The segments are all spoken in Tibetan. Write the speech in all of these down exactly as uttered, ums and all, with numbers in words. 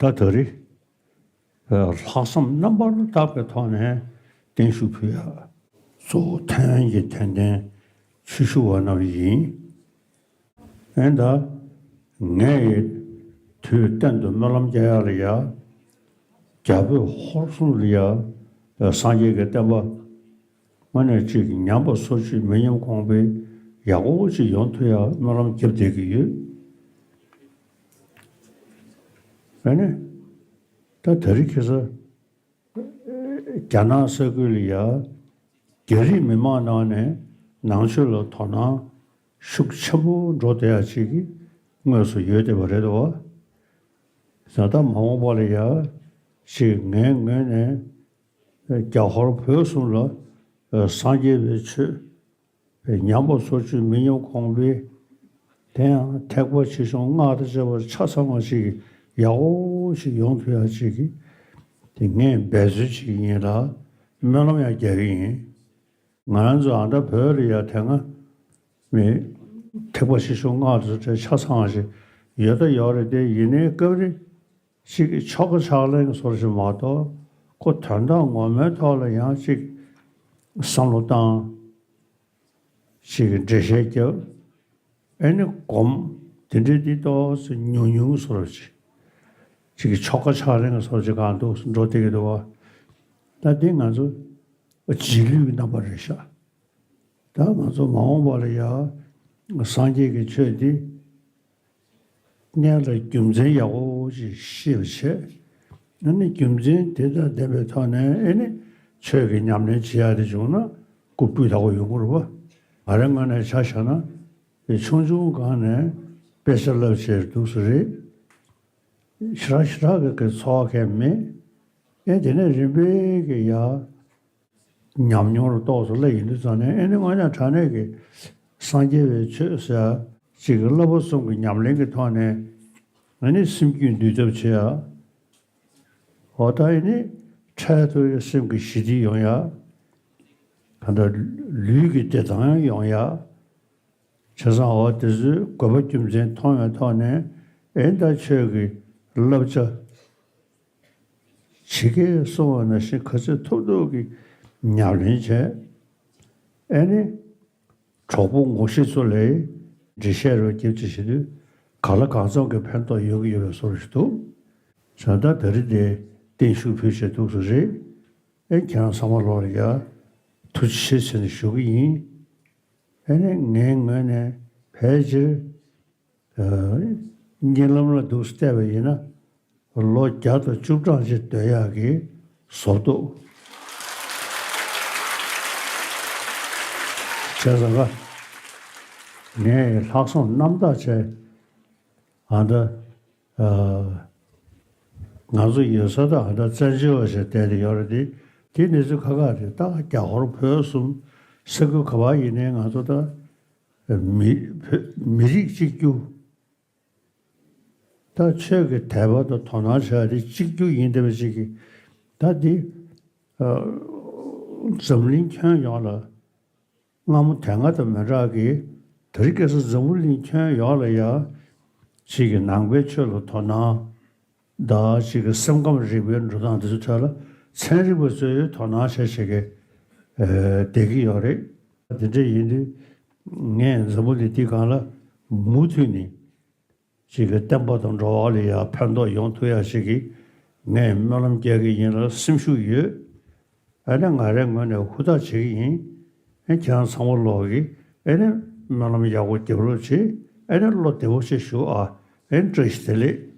ད་ད་རེས་ལྷག་བསམ་རྣམ་པར་དག་པའི་ཐོག་ནས་བརྟན་བཞུགས་ཕུལ་ཡ། གཙོ་བོ་ཐའེ་ཝན་གྱི་དད་ལྡན་ཆོས་ཞུ་བ་རྣམས་ཡིན། ཨེ་ད། ངས་དུས་གཏན་དུ་སྨོན་ལམ་རྒྱག་ཡ་ལ་ཡ། རྒྱ་བོད་ཧོར་གསུམ་ལ་ཡ། སངས་རྒྱས་ཀྱི་བསྟན་པ། དངོས་གནས་ཅིག་ཉམས་པ་སོར་ཆུད་མི་ཉམས་གོང་འཕེལ་ཡག་པོ་ཅིག་ཡོང་ཐུབ་ཡ་སྨོན་ལམ་རྒྱབ་བསྡད་ཀྱི་ཡོད། ཨ་ནི། ད་ད་རེས་ཁ་སང་རྒྱ་ནག་ས་ཁུལ་ལ་ཡ། རྒྱ་རིགས་མི་མང་ནང་ནས་ནང་ཆོས་ལ་དོ་སྣང་ཤུགས་ཆེན་པོ་འགྲོ་བསྡད་ཡ་ཅིག་གི་དངོས་སུ་ཡོད་བསྡད་པ་རེད་དོ། ད་ལྟ་མ་འོངས་པ་ལ་ཡ། ཅིག་ངའི་ངོས་ནས་རྒྱ་ཧོར་བོད་གསུམ་ལ་སངས་རྒྱས་པའི་ཆོས། ཉམས་པ་སོར་ཆུད་མི་ཉམས་གོང་འཕེལ། དེ་ཡང་ཐེག་པ་ཆེ་ཆུང་སྔགས་དང་བཅས་པ་ཆ་ཚང་བ་ཞིག་ཡག་པོ་ཞིག་ཡོང་ཐུབ་ཡག་ཅིག་གི། དེ་ངས་འབད་རྩོལ་བྱེད་ཀྱི་ཡིན་ལ། སྨོན་ལམ་ཡང་རྒྱག་གི་ཡིན། ང་རང་ཚོ་ཨ་མདའ་བོད་ལ་ཡ་དེ་སྔ་མི་ཐེག་པ་ཆེ་ཆུང་སྔགས་དང་བཅས་ཆ་ཚང་བ་ཞིག་ཡོད་ད་ཡོད་རེད་དེ། ཡིན་ནའི་སྐབས་རེ་ཅིག་གི་ཆོ་ག་ཕྱག་ལེན་གྱི་སོར་ཞིག་མ་གཏོགས། ཁོ་དོན་དག་ངོ་མའི་ཐོག་ལ་ཡང་ཅིག་བསམ་བློ་བཏང་། ཅིག་གི་འགྲེལ་བཤད་རྒྱབ། ཨེ་ནི་སྒོམ། དེ་འདྲའི་དེ་ཏོག་ཙམ་ཉུང་ཉུང་སོར་ཅིག་ཅིག་གི་ཆོ་ག་ཕྱག་ལེན་གྱི་སོར་ཅིག་གང་འདུག་འགྲོ་བསྡད་ཀྱི་འདུག་བ། ད་འདི་ང་ཚོ་རྗེས་ལུས་ཀྱི་རྣམ་པ་རེད་ཤག་ད་ང་ཚོ་མ་འོངས་པ་ལ་ཡ། སངས་རྒྱས་ཀྱི་ཆོས་འདི་སྔོན་ལ་རྒྱུ་མཚན་ཡག་པོ་ཞིག་ཤེས་པ་བྱས། ཨ་ནི་རྒྱུ་མཚན་དེ་དང་ལྡན་པའི་ཐོག་ནས་ཨེ་ནི་ཆོས་ཀྱི་ཉམས་ལེན་བྱེད་ཡག་དེ་བྱུང་ན་སྐུ་སྤུས་དག་པོ་ཡོང་གི་རེད་པ། ང་རའི་ངོས་ནས་ཆ་བཞག་ན་དེ་ཆུང་ཆུང་སྒང་ནས་དཔེ་ཆ་བསླབ་བྱས་འདུག་སེ་རེད། ཞེ་དྲག་ཞེ་དྲག་གི་གི་འཚོ་བ་གང་མེད། ཨེ་དེ་ནས་རིམ་པས་ཀྱི་ཡ། ཉམས་མྱོང་ལ་གཏོགས་སུ་སླེབས་ཡིན་དུས་ཙང་ནས། ཨེ་ནི་དངོས་གནས་དྲང་གནས་ཀྱི་སངས་རྒྱས་པའི་ཆོས་ཟེར་ཡ་ཅིག་གི་བསླབ་པ་གསུམ་གྱི་ཉམས་ལེན་གྱི་ཐོག་ནས། ཨེ་ནི་སེམས་རྒྱུད་འདུལ་ཐབས་བྱེད་ཡ། འོ་ད་ཨེ་ནི་འཕྲལ་དུ་སེམས་ཀྱི་ཞི་བདེ་ཡོང་ཡ། གང་ལྟར་ལུས་ཀྱི་བདེ་ཐང་ཡང་ཡོང་ཡ། བྱས་ཙང་འོ་དེ་ཚོའི་དགོས་པ་རྒྱུ་མཚན་མཐོང་བའི་ཐོག་ནས། ཨེ་ད་ཆོས་ཀྱི་བསླབ་བྱ་ཇི་སྐད་གསུངས་པ་ནང་བཞིན་ག་ཚོད་ཐུབ་ཐུབ་ཀྱིས་ཉམས་ལེན་བྱས། ཨེ་ནི་གྲོགས་པོ་ངོ་ཤེས་ཚོ་ལ་འགྲེལ་བཤད་རོགས་རྒྱབ་ཅིག་བྱེད་དུས། གང་ལ་གང་འཚམ་གྱི་ཕན་ཐོགས་ཡོང་གི་ཡོད་པའི་བཟོ་འདྲ་ཞིག་འདུག་བྱས་ཙང་ད་རེས་དེ་བརྟན་བཞུགས་ཕུལ་བྱས་འདུག་སེ་རེད། ཨེ་ཁྱེད་རང་ཚང་མ་ལོག་ལ་ཡ་ཐུགས་རྗེ་ཆེ་ཟེར་ནས་ཞུ་གི་ཡིན། ཨེ་ནི་ངའི་ངོས་ནས་ཕལ་ཆེར་ཨ་གཉིད་ལམ་ལ་འདུག་སེ་བལྟས་པ་ཡིན་ན། ལོ་བརྒྱ་དང་བཅུ་གྲངས་ཅིག་སྡོད་ཡག་གི་བཟོ་འདུག་བྱས་ཙང་ཀ་ངས་ལྷག་བསམ་རྣམ་དག་བྱས། ཨ་ད། ཨ་ང་ཚོ་ཡོད་ས་ད་ཨ་ད་བཙན་བྱོལ་བ་ཞིག་བསྡད་དེ་ཡོད་རེད་དེ། དེ་གནས་ཚུལ་ཁག་ཁག་རེད། ད་རྒྱ་ཧོར་བོད་གསུམ་ས་ཁུལ་ག་པར་ཡིན་ནའི་ང་ཚོ་ད་མི་བོད་མི་རིགས་གཅིག་གྱུར། ད་ཆོས་ཀྱི་དད་པ་དང་དོ་སྣང་བྱ་ཡ་དེ་གཅིག་གྱུར་ཡིན་བསྡད་པ་ཅིག་གིས། ད་འདི་ཨ་འཛམ་གླིང་ཁྱོན་ཡོངས་ལ་སྔ་མོ་དེ་སྔ་དང་མི་འདྲ་གི། དེ་རིང་ཁ་སང་འཛམ་བུ་གླིང་ཁྱོན་ཡོངས་ལ་ཡ་ཅིག་གི་ནང་པའི་ཆོས་ལ་དོ་སྣང་དང་། ཅིག་གི་སེམས་ཁམས་རིག་པའི་འགྲོ་སྟངས་དེ་ཚོའི་ཐད་ལ་ཚན་རིག་པ་ཚོས་དོ་སྣང་བྱེད་བྱེད་ཀྱི་ཨ་བསྡད་ཀྱི་ཡོད་རེད། དེ་འདྲ་ཡིན་དུས་ངས་འཛམ་བུ་གླིང་འདི་སྒང་ལ་མུ་མཐུད་ནས་ཅིག་གི་བསྟན་པ་དང་འགྲོ་བ་ལ་ཡ་ཕན་ཐོགས་ཡོང་ཐུབ་ཡ་ཞིག་གི་ངས་སྨོན་ལམ་རྒྱག་གི་ཡིན་ལ་སེམས་ཤུགས་ཡོད། ཨ་ནི་ང་རའི་ངོས་ནས་ཧུར་ཐག་བྱེད་ཀྱི་ཡིན། ཨ་ཁྱེད་རང་ཚང་མ་ལོག་གིས་ཨ་ནི་སྨོན་ལམ་ཡག་པོ་རྒྱབ་རོགས་བྱེད། ཨ་ནི་བློ་བདེ་པོ་བྱས་བཞུགས་ཨ། ཨ་ནི་བཀྲ་ཤིས་བདེ་ལེགས།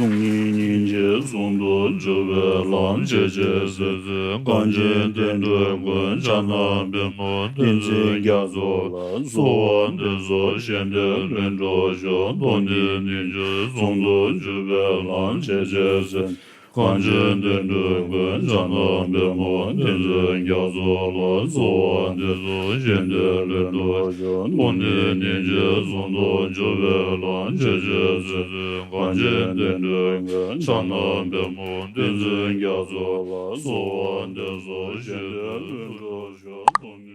སྟོང་ཉིད་སྙིང་རྗེ་ཟུང་དུ་འཇུག་པའི་ལམ་ཤེས་བྱའི་སེམས། གངས་ཅན་བསྟན་འགྲོའི་མགོན་ཕྱག་ན་པདྨོ་བསྟན་འཛིན་རྒྱ་མཚོ་ལ། གསོལ་བ་འདེབས་སོ་བཞད་དེ་ལྷུན་གྲུབ་ཤོག་སྟོང་ཉིད་སྙིང་རྗེ་ཟུང་དུ་འཇུག་པའི་ལམ་ཤེས་བྱའི་སེམས། གངས་ཅན་བསྟན་འགྲོའི་མགོན་ཕྱག་ན་པདྨོ་བསྟན་འཛིན་རྒྱ་མཚོ་ལ། གསོལ་བ་འདེབས་སོ་བཞད་དེ་ལྷུན་གྲུབ་ཤོག་སྟོང་ཉིད་སྙིང་རྗེ་ཟུང་དུ་འཇུག་པའི་ལམ་ཤེས་བྱའི་སེམས། གངས་ཅན་བསྟན་འགྲོའི་མགོན་ཕྱག་ན་པདྨོ་བསྟན་འཛིན་རྒྱ་མཚོ་ལ། གསོལ་བ་འདེབས་སོ་བཞད་དེ་ལྷུན་གྲུབ་ཤོག་སྟོང་ཉིད་